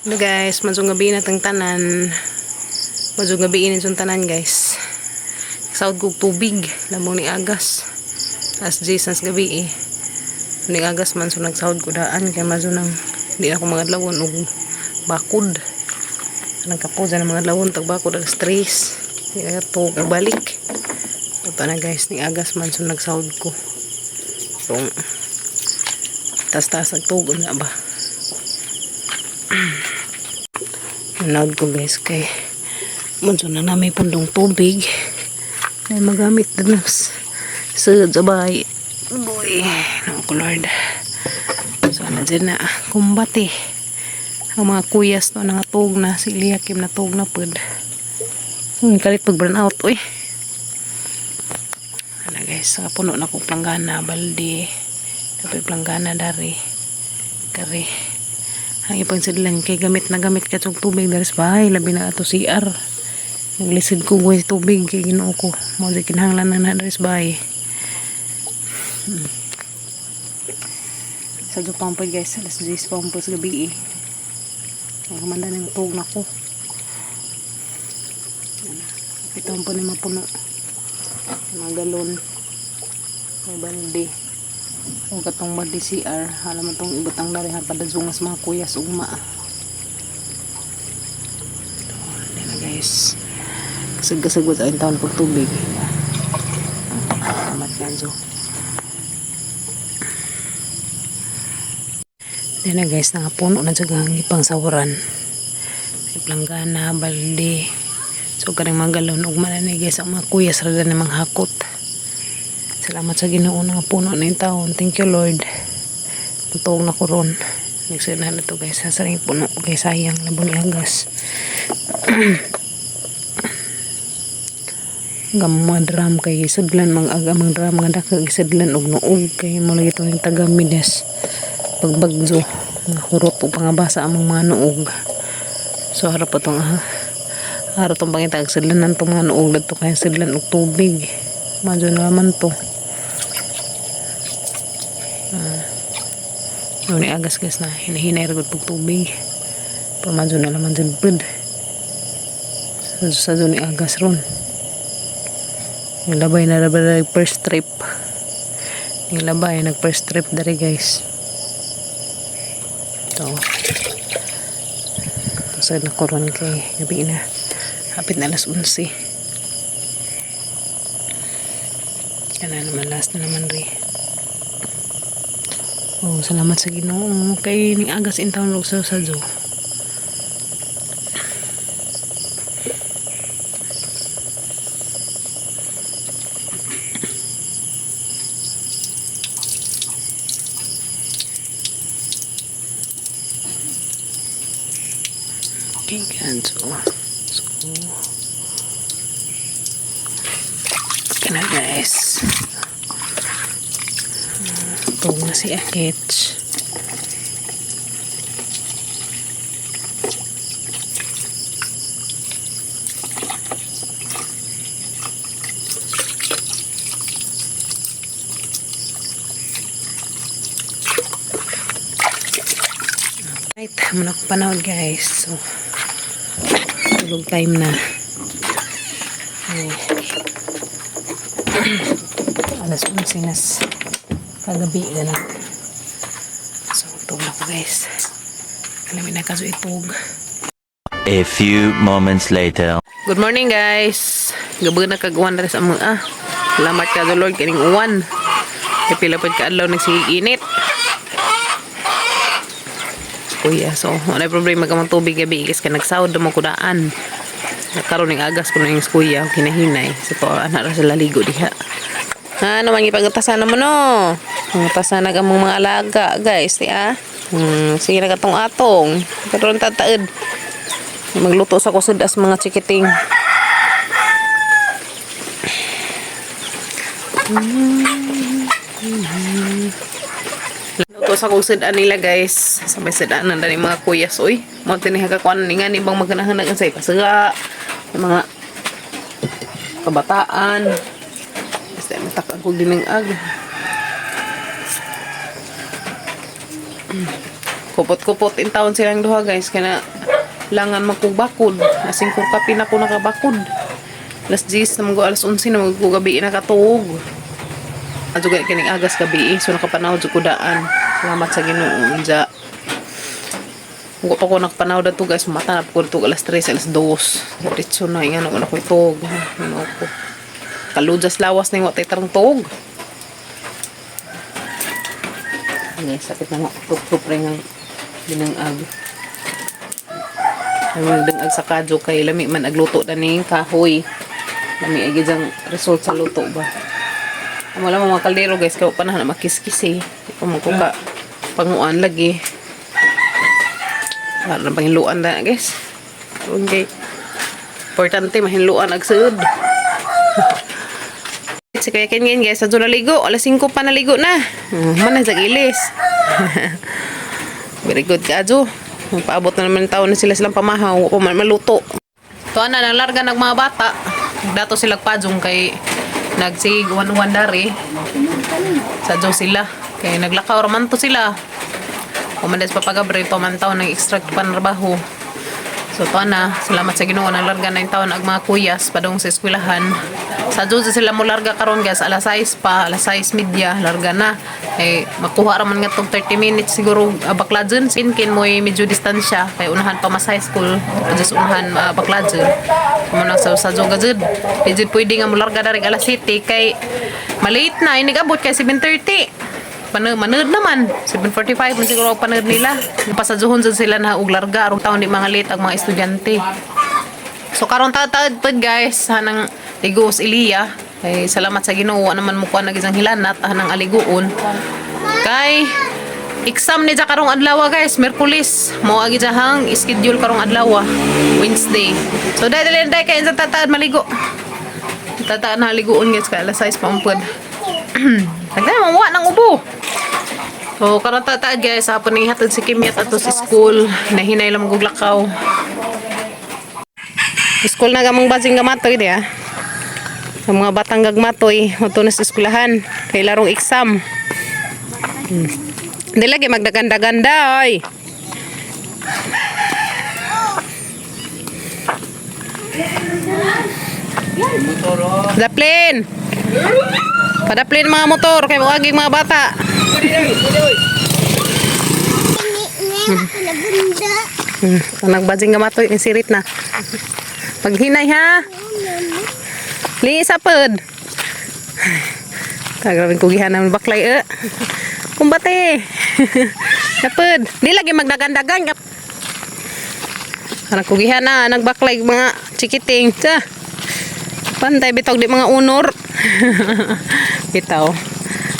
Hello guys, maayong gabi na tang tanan. Maayong gabi ini tanan, guys. Sawod kog tubig, lamong ni agas. As 10 nas gabi eh. Ni agas man, so nagsahod ko daan kay mazo nang di na ako magadlawon og bakod. Nagkapo dyan ang mga adlawon tag bakod alas 3. Di na to balik. Ito na guys, ni agas man, so nagsahod ko. So, tas-tas ang tugon na ba. Nanood ko guys kay munso na namin pundong tubig na magamit na sa bahay. Boy, naku Lord. So ano dyan na, kumbate. Ang mga kuyas no, nangatog na. Si Liakim natog na pud. Kalit pag burn out, uy. Ano guys, puno na kong planggana, balde. Kapay planggana dari. Kari. Ang ipang sidlan kay gamit na gamit ka tong tubig dari sa bahay, labi na ato CR. Naglisid ko guys tubig kay Ginoo ko. Mo di kinahanglan na na dari sa bahay. Sa Jupang pa guys, alas 10 pa sa gabi eh. Ang kamanda ng tug na ko. Ito ang po ni mapuno. Mga galon. May balde. O katong balde CR. Hala man tong ibutang dari ha padadsungas mga kuyas ugma. Ito, na guys. Kasag-kasag sa taon pag tubig. Salamat kanzo. Yan na guys, nangapuno na sa ipang sawaran. May planggana, balde. So kanang mga galon, ugma na ni guys, ang mga kuyas ra na mga hakot. Salamat sa Ginoo nga puno na yung taon. Thank you, Lord. Tuog na ko ron. Nagsunod na to guys. Sa ring puno kay sayang labon agas. Gam mga drum kay sudlan mga aga mga drum nga dako gisudlan og nuog kay mo lagi to yung tagamides pagbagzo mga hurot o pangabasa among mga nuog. So harap pa tong harap tong pangita sudlanan tong mga nuog dadto kay sudlan og tubig. Madyo na naman to. Ni agas guys na hinahinay ra gud pag tubig. Pero na naman jud pud. Sa ni agas ron. Yung labay na labay first trip. Yung labay nag first trip dari guys. Ito. Sa na ko ron kay gabi na. Hapit na alas 11. Kana naman last na naman ri. Oh, salamat sa Ginoo kay ning agas in town og sa zoo. Okay, ganso. So, okay na guys. Tug na si Akech. Right, muna ko panahon guys. So, tulog time na. Ay. Alas 11 nas kagabi na lang. So, tulog na ko guys. Alamin na kaso itog. A few moments later. Good morning guys. Gabi na kag-uwan na sa mga ah. Salamat ka the Lord kining uwan. Kay pila pod ka adlaw nagsigig init. Kuya, so wala problema ka tubig gabi guys kay nagsahod mo kudaan. Nakaroon ning agas ko ning kuya hinahinay. So to ana ra sila ligo diha. Ha, ano man ipagutasan mo no? Pangutasan na among mga alaga guys, di ah. Sige na katong atong. Karon tataed. Magluto sa kusod as mga chikiting. Luto sa kong sudan nila guys. Sabay sudan na dani mga kuyas uy. Mo tini hakakuan ni nga ni bang maganahan sa ipasuga. Mga kabataan. Basta matak ang kog dining ag. Kupot-kupot in taon silang duha, guys, kana langan magkubakod. Asing kung kape na ko nakabakod. Alas 10 na mga alas 11 na mga gabi nakatuog. Adto gani kining agas gabi eh. So nakapanaw jud ko daan. Salamat sa Ginoo. Unja. Wa pa ko nakapanaw dato, guys. Mata na ko dito alas 3, alas 2. Diretso na ingano ko na ko itog. Ano ko. Kalujas lawas na yung watay tarong tuog. Ay, sakit na nga. Tup-tup rin ang binangag. Ay, magdangag sa kadyo kay lami man agluto na ni kahoy. Lami ay gidyang result sa luto ba. Amo lang mga kaldero, guys, kay pa na makiskis eh. Di pa mo ko ka panguan lagi. Para na panghiluan na, guys. Okay. Importante mahinluan ag suod. Si Kuya Ken ngayon, guys, sa naligo. Alas 5 pa naligo na. Man sa gilis. Very good ka, Ajo. Paabot na naman taon na sila silang pamahaw. O man maluto. Tuwa na, nanglarga ng mga bata. Dato sila pajong kay nagsig 1-1 dari. Sa Diyo sila. Kay naglakaw raman to sila. Umandes papagabre, pamantaw ng extract panrabaho. So to na, salamat sa Ginoo nang larga na yung taon ag mga kuyas padung sa eskwelahan. Sa Diyo sila mo larga karon, guys, alas 6 pa, alas 6:30 larga na. Eh makuha ra man nga tog 30 minutes siguro bakladjon sinkin mo medyo distansya kay unahan pa mas high school, just unahan bakladjon. Mo na sa Diyo gajud. Di jud pwede nga mo larga dari alas 7 kay malate na inigabot kay 7:30. Panood naman. 7:45 man siguro ang panood nila. Pasajuhon dyan sila na og larga aron taon di mga late ang mga estudyante. So karon taad pod, guys, hanang ligos Eliya. Kay salamat sa Ginoo wa naman mo kuan nag isang hilanat hanang aliguon. Kay exam ni karong adlaw, guys, Merkulis. Mo agi hang schedule karong adlaw, Wednesday. So dai dali dai kay sa tataad maligo. Tataad na aliguon, guys, kay alas 6 pa umpod. Tagda mo wa nang ubo. So karon tataad, guys, hapon ni hatod si Kimyat ato sa school. Nahinay lang og lakaw. School na gamong basing gamatoy di ah. Ang mga batang gagmatoy, mato na sa eskwelahan kay larong exam. Hindi lagi magdaganda-ganda ay. Padaplin! Padaplin mga motor kay muaging mga bata. Nagbajing gamatoy ni sirit na. Paghinay ha. Liis sa pod. Tagrabing kugihan naman baklay eh. Kumbate. Napod. Di lagi magdagan-dagan. Kanang kugihan na nagbaklay mga chikiting. Tsa. Pantay bitog di mga unor. Bitaw.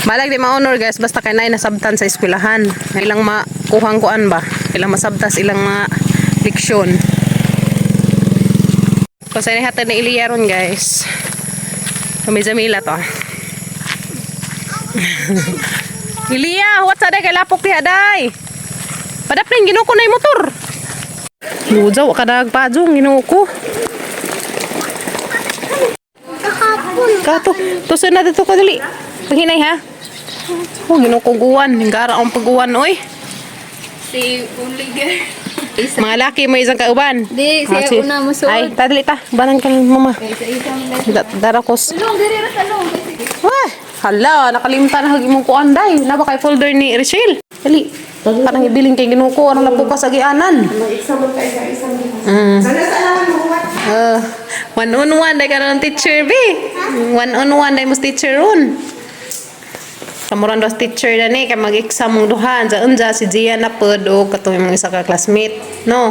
Balag di mga honor, guys, basta kay nay nasabtan sa eskwelahan. Ilang makuhang kuan ba? Ilang masabtas ilang mga leksyon. Kasi hatad na Iliya ron, guys. Kami Jamila to. Iliya, what sa day kay lapok diha day. Padaplin Ginoo ko na yung motor. Lujaw kadag pajong Ginoo ko. Kahapon. Kato, tuso na dito ka dali. Paghinay ha. Oh, Ginoo ko guwan, gara ang pag-uwan oy. Si Uliger. Mga laki mo isang kauban. Di, Ah, siya una musuod. Ay, tadali ta. Banan ka ng mama. Isa isa mo. Dara kos. Tulong, diri ra talong. Wah, hala, nakalimtan na hagi mong kuan day. Na ba kay folder ni Richelle? Dali. Parang ibilin kay Ginoo ko ano na po ka sa gianan. One on one day ka na ng teacher B. One on one day mo sa teacher ron. Kamuran daw sa teacher na ni kay mag-exam mong duhan. Sa unja si Gia na pod o katong imong isa ka classmate, no?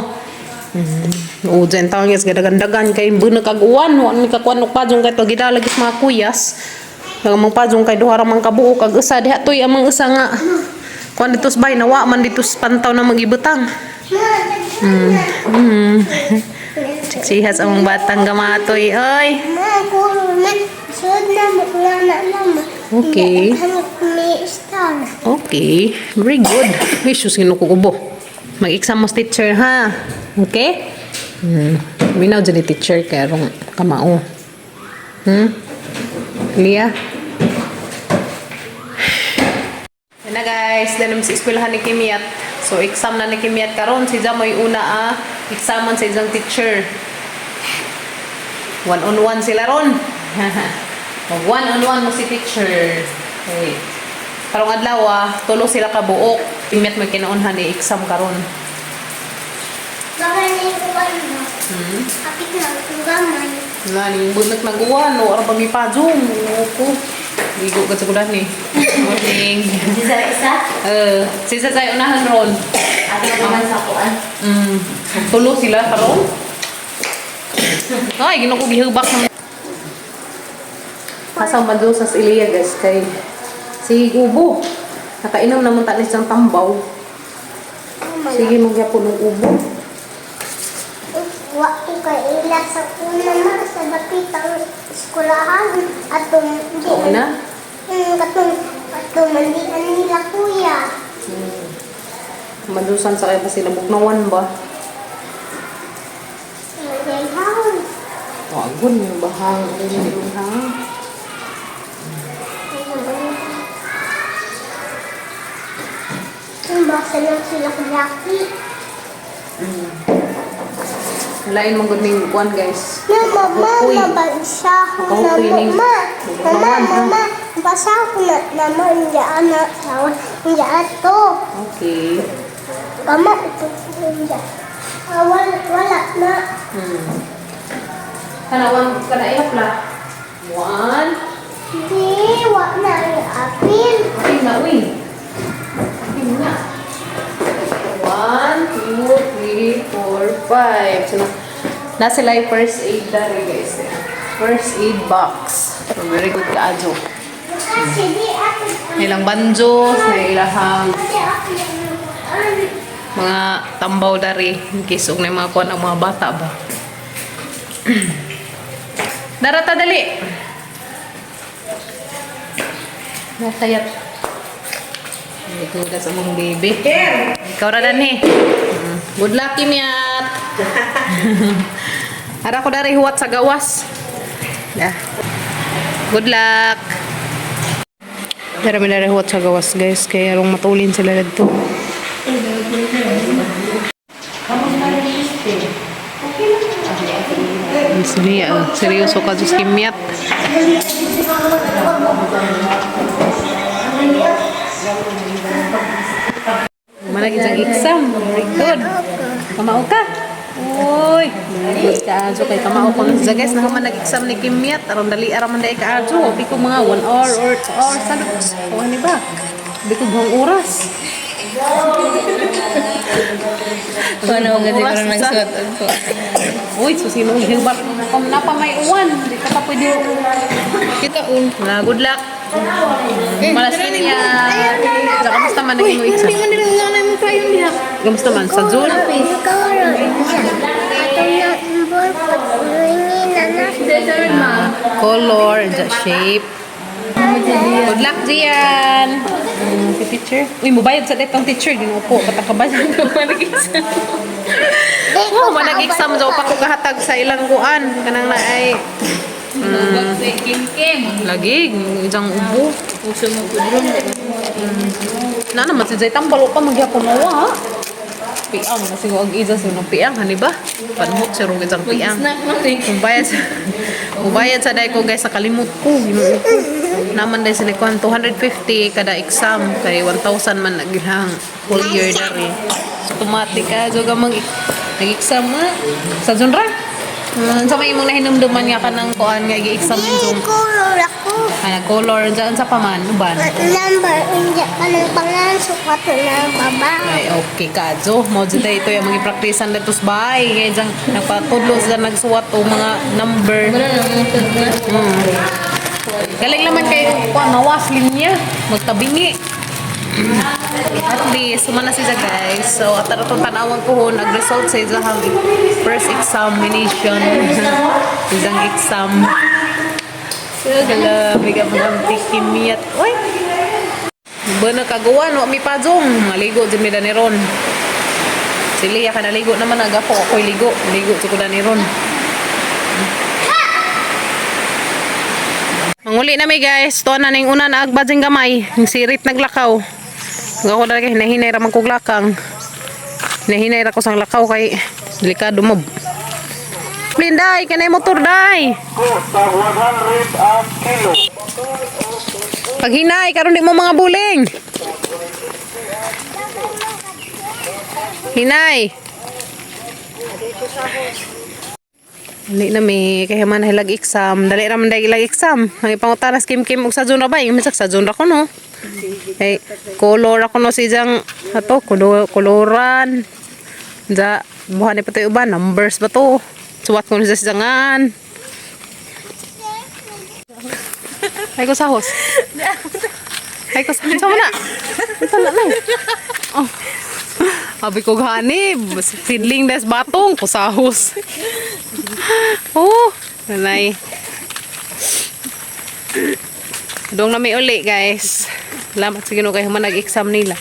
Oo, dyan taon guys, gadagandagan kay bunag kag uwan, wa mi kakuan og pajong kay to gidala gis mga kuyas. Daga mang pajong kay duha ra man kabuok kag usa diha toy amang usa nga. Kuan dito sa bay nawa man dito sa pantaw na magibutang. Siksihas ang batang gamatoy oy. Ma, kuro man. Sud na mo na na ma. Okay. May star. Okay, very good. Ay, sus, ginukukubo. Mag-exam mo sa teacher, ha? Okay? Minaw dyan ni teacher kay rong kamao. Lia? Yan na, guys, dalam sa eskwelahan ni Kimiyat. So exam na ni Kimyat karon si Jamoy una ah, examan sa isang teacher. One on one sila ron. Mag one on one mo si teacher. Okay. Karong adlaw ah, tulo sila ka buok. Kimyat mo kinaunhan ni exam karon. Baka na yung uwan mo. Kapit na ang gamay. Wala ni bunot maguwan no ara pa mi pajong ko. Ligo ka sa kudan ni. Morning. Isa isa? Eh, si sa say unahan ron. Ato naman sa kuan. Tulo sila karon. Ay, ginoo ko gihubak ng Asa man sa Ilya guys kay si ubo. Nakainom naman ta ni siyang tambaw. Sige magyapon ng ubo. Wa ko kaila sa una ma sa dapitang eskulahan atong Sa una? Katong atong mandian nila kuya. Madusan sa kaya ba sila bugnawan ba? Mandihan. Wagon yung bahang yung hang. Ang basa lang sila kajaki. Lain mong good ning kuan guys. Mama, Uy. mama, basa ko na Nakahukoy ning- mama. Mama, Bugnawan, ha? mama, basa ko na naman diyan na diyan to. Okay. Mama, ito diyan. Ah, wala, wala na. Kana one kana ilap la. One. Hindi, wala na ang apil. Okay na uy. Okay na. One, two, three, four, five. So, na sila yung first aid dari guys. First aid box. So, very good kaajo. Kasi di ako. Ilang banjos, na ilahang Kasi ako yung mga tambaw dari in case og na mga kuan ang mga bata ba. Darata dali. Natayat. Hindi ko sa mong baby. Ikaw ra dani. Good luck, Kimyat. Ara ko dari huwat sa gawas. Yeah. Good luck. Dara mi dari huwat sa gawas, guys. Kaya arong matulin sila dito. Sini ya, seryoso ka Diyos Kimyat. Mana isang exam. Very good. Kamao ka. Uy, very good ka ajo kay kamao ko. Sa guys, na man nag-exam ni Kimyat aron dali ara man dai ka ajo. Bi ko mga 1 hour or 2 hours sa O ani ba? Bi ko buong oras. Ano nga di ko Oras na sa- nagsuot. Uy, so sino hilbar kung napa may uwan, di ka pa pwede. Kita un. Na, good luck. Malas niya. Sa kamusta man naging mo exam? Hindi man nila nga na yung crayon diha. Kamusta man sa June? Ikaw Atong na imbol pag-uwingin na na. Color, the shape. Good luck, Gian! Si teacher. Uy, mubayad sa detong teacher. Ginupo, patakabayan ka pa nag-exam. Oh, manag-exam daw pa ko kahatag sa ilang kuan. Kanang na ay Kim Kim. lagi, isang ubo. Uso mo kudron. Na naman si Jay Tambalo pa magyapon na ha. Piang kasi ko ang isa sa nung piang hani ba? Panhot siya rong isang piang. Snack man eh. Mubayad sa mubayad sa day ko guys sa kalimot ko. Ginoo ko. Naman day sila kuan 250 kada exam kay 1,000 man naghang whole year dari. So automatic ka so ka mag nag-exam ha. Sa Junra. Sa may imong nahinumduman nga kanang kuan nga gi-exam Di, yung color ako. kana color dyan sa paman uban. Number, hindi ka ng pangalan, sukat na baba. Ay, okay ka, Jo. Mo dyan ito yung mga praktisan dito sa bahay. Kaya dyan, nagpatudlo sila nagsuwat o mga number. Wala na mga tugma. Galing naman kay kuan mawas linya. Magtabingi. At least, sumana siya guys. So, at itong tanawang ko nag-result sa isang first examination. Isang exam. So, grabe ka mga tikimiyat. Uy! Ba nakaguan, wa mi pajong. Maligo dyan mi daniron. Si Leah ka naligo naman agako. Ako'y ligo. Ligo sa ko daniron. Manguli na mi guys. Tuwa na ning una na agbad gamay. Yung sirit naglakaw. Ako dali kay hinahinay ra man kog lakang. Hinahinay ra ko sang lakaw kay delikado mo. Blinday, kanay motor day. Paghinay karon di mo mga buling. Hinay. Dali na mi kay man hilag exam. Dali ra man dai ilag exam. Ang ipangutana sa Kim Kim og sa zone ra ba? Ingon sa zone ra ko no. Hey, color ako no si jang ato koloran. Ja, buhan ni pa to uban numbers ba to? Suwat ko na sa jangan. Ay ko sahos. Ay ko sahos. Sama na. Ito na lang. Oh. Abi ko gani, sidling des batong kusahos. Oh, nanay. Dong na may uli, guys. Salamat sa Ginoo kay human nag-exam nila.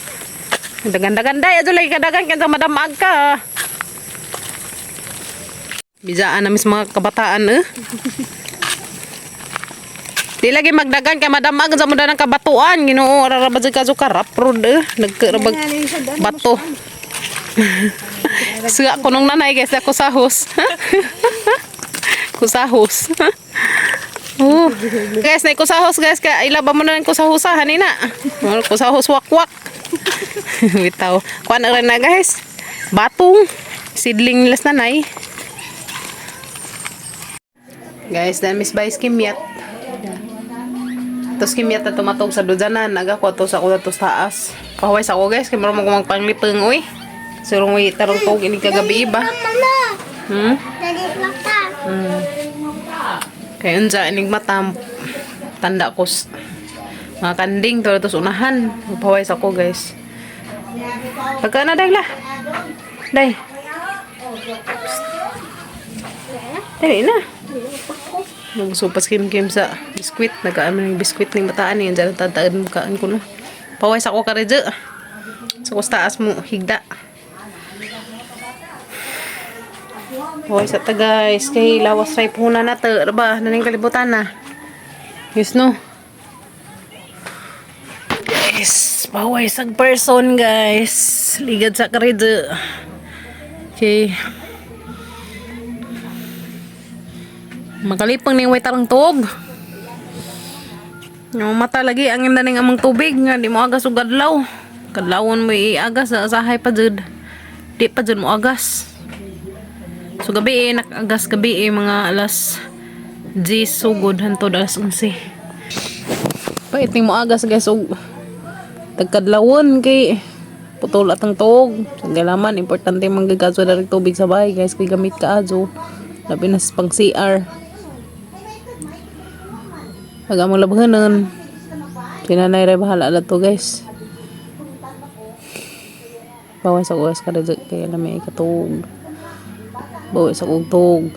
Dagan-dagan day, adto lagi kadagan kay madamag ka. Bijaan na mis mga kabataan eh. Di lagi magdagan kay madamag sa muda ng kabatuan. Ginoo ara ra ba jud ka karap rod eh. Nagkarabag bato. Suga ko nung nanay guys, ako sahos. Kusahos. Oh. Guys, na kusahos guys ka ilaba mo na ng kusahusa hanina. Kusahos wakwak. Bitaw. Kuan na rin na guys. Batong sidling nilas nanay. Guys, dan Miss Vice Kimyat. Tapos kimyat na tumatog sa dudanan, naga ko to sa ko to sa taas. Pahuway sa ko guys, kay murag mo panglipeng uy. Surong uy tarong tog ini kagabi ba? Mama, Hmm? dali mata. Kay unsa inig mata tanda ko mga kanding to to sa unahan. Pahuway sa ko guys. Pagka na day la. Day. Dali na. Nagsupas kim kim sa biskwit. Nagkaan ng biskwit ning bataan ni diyan tataad mo kaan ko no. Paway sa ko karedyo. Sa kus taas mo higda. Paway sa ta guys kay lawas ray puna na to ba naning kalibutan na. Yes no. Guys, paway sa person guys. Ligad sa karedyo. Okay. Makalipang ning way tarang tuog. Yung mata lagi ang inda ning among tubig nga di mo agas og adlaw. Kadlawon mo iagas sa asahay pa jud. Di pa jud mo agas. So gabi eh, nakagas gabi eh, mga alas 10 sugod hantod alas 11. Pait ning mo agas guys og tagkadlawon kay putol atang tuog. Sa galaman importante manggagaso na rin tubig sa bahay guys kay gamit ka ajo. Labi na sa pang CR. Pag among labhanon, sinanay rin bahala na to guys. Bawas sa oras ka rin kaya na may ikatug. Bawas sa kog tug.